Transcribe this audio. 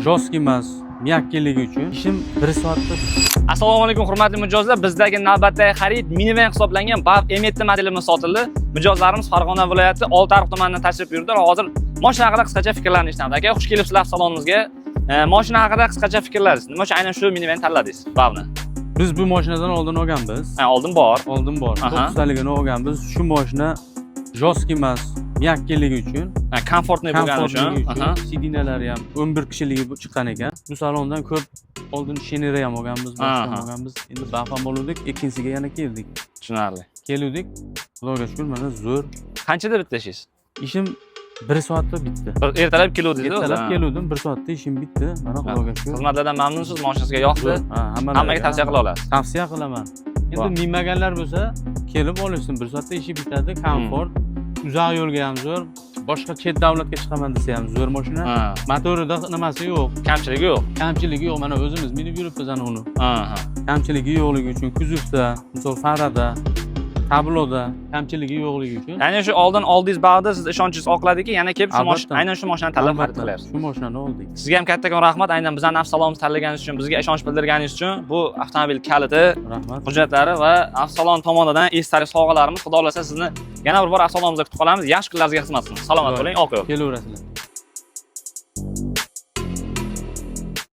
Жесткий emas, мягкий ligi uchun ishim 1 soatda. Assalomu alaykum, hurmatli mijozlar. Bizdagi navbatdagi xarid minivan hisoblangan BAV M7 modelimiz sotildi. Mijozlarimiz Farg'ona viloyati Oltiariq tumanidan tashrif buyurdilar. Hozir mashina haqida qisqacha fikrlarni eshitamiz. Aka, xush kelibsizlar salonimizga. Mashina haqida qisqacha fikrlaringiz. Nima uchun aynan shu minivan tanladingiz? BAVni. Biz bu mashinadan oldin olganmiz. Ha, oldin bor. Oldin bor. 9taligini olganmiz. Shu mashina жесткий emas, мягкий ligi uchun, Ha, комфортный bo'lgani uchun. комфортli uchun, сиденья lari ham 11 kishiligi chiqqan ekan. Bu salondan ko'p oldin Shenera ham olganmiz, boshqa ham olganmiz. Endi BAV ham oldik, ikkinchisiga yana keldik. Tushunarli. Keluvdik. Xudoga shukur, mana zo'r. Qanchada bitta ishingiz? Ishim 1 soatda bitdi. Bir ertalab keluvdingiz o'zi? Ertalab Ha. keluvdim, 1 soatda ishim bitdi. Mana, Xudoga shukur. Xizmatlardan mamnunsiz, mashinangizga yoqdi. Zo'r. Ha, hammalarga. Hammaga tavsiya qila olasiz. Tavsiya qilaman. Endi minmaganlar bo'lsa, kelib olishsin. 1 soatda ishi bitadi, komfort. Uzoq yo'lga ham zo'r. Boshqa chet davlatga chiqaman desa ham zo'r mashina. Motorida nimasi yo'q, Kamchiligi yo'q. kamchiligi yo'q. Mana, o'zimiz minib yuribmiz ana uni. Ha, ha. Kamchiligi yo'qligi uchun kuzovda, misol, farada, tabloda kamchiligi yo'qligi uchun. Ya'ni shu oldin oldingiz BAVda siz ishonchingiz oqladiki, yana kelib shu Albatta. Aynan shu mashinani tanlab xarid Albatta, qilyapsiz. shu mashinani oldik. Sizga ham kattakon rahmat. Aynan bizani avtosalonimizni tanlaganingiz uchun, bizga ishonch bildirganingiz uchun bu avtomobil kaliti, Rahmat. hujjatlari va avtosalon tomonidan esdalik sovg'alarimiz. Xudo xohlasa, sizni yana bir bor avtosalonimizda kutib qolamiz. Yaxshi kunlaringizga xizmat qilsin. Salomat bo'ling, oq yo'l. Kelaverasizlar.